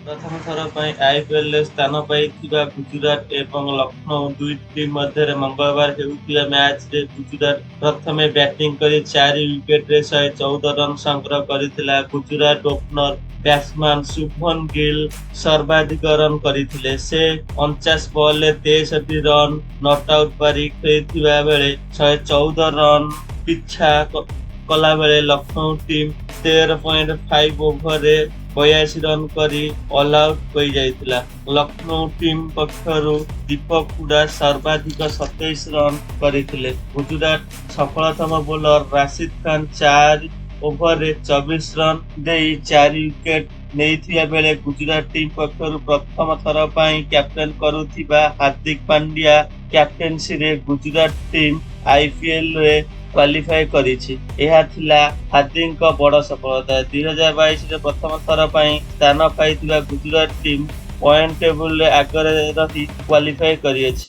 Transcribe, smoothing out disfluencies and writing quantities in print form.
ପ୍ରଥମ ଥର ପାଇଁ ଆଇପିଏଲରେ ସ୍ଥାନ ପାଇଥିବା ଗୁଜୁରାଟ ଏବଂ ଲକ୍ଷ୍ନୌ ଦୁଇ ଟିମ୍ ମଧ୍ୟରେ ମଙ୍ଗଳବାର ହେଉଥିବା ମ୍ୟାଚରେ ଗୁଜୁରାଟ ପ୍ରଥମେ ବ୍ୟାଟିଂ କରି 4 ୱିକେଟରେ 114 ରନ୍ ସଂଗ୍ରହ କରିଥିଲା। ଗୁଜୁରାଟ ଓପନର ବ୍ୟାଟ୍ସମ୍ୟାନ ଶୁଭମନ ଗିଲ୍ ସର୍ବାଧିକ ରନ୍ କରିଥିଲେ। ସେ 49 ବଲରେ 63 ରନ୍ not out ପାରି ଖେଳିଥିବା ବେଳେ 114 ରନ୍ ପିଛା କଲାବେଳେ ଲକ୍ଷ୍ନୌ ଟିମ୍ 13.5 ଓଭରରେ 82 ରନ୍ କରି ଅଲଆଉଟ୍ ହୋଇଯାଇଥିଲା। ଲକ୍ଷ୍ନୌ ଟିମ୍ ପକ୍ଷରୁ ଦୀପକ ହୁଡା ସର୍ବାଧିକ 27 ରନ୍ କରିଥିଲେ। ଗୁଜୁରାଟ ସଫଳତମ ବୋଲର ରାଶିଦ ଖାନ 4 ଓଭରରେ 24 ରନ୍ ଦେଇ 4 ୱିକେଟ ନେଇଥିବା ବେଳେ ଗୁଜୁରାଟ ଟିମ୍ ପକ୍ଷରୁ ପ୍ରଥମ ଥର ପାଇଁ କ୍ୟାପ୍ଟେନ କରୁଥିବା ହାର୍ଦ୍ଦିକ ପାଣ୍ଡ୍ୟା କ୍ୟାପ୍ଟେନ୍ସିରେ ଗୁଜୁରାଟ ଟିମ୍ ଆଇପିଏଲରେ କ୍ୱାଲିଫାଏ କରିଛି। ଏହା ଥିଲା ହାର୍ଦ୍ଦିକଙ୍କ ବଡ଼ ସଫଳତା। 2022ରେ ପ୍ରଥମ ଥର ପାଇଁ ସ୍ଥାନ ପାଇଥିବା ଗୁଜୁରାଟ ଟିମ୍ ପଏଣ୍ଟ ଟେବୁଲରେ ଆଗରେ ରହି କ୍ୱାଲିଫାଏ କରିଛି।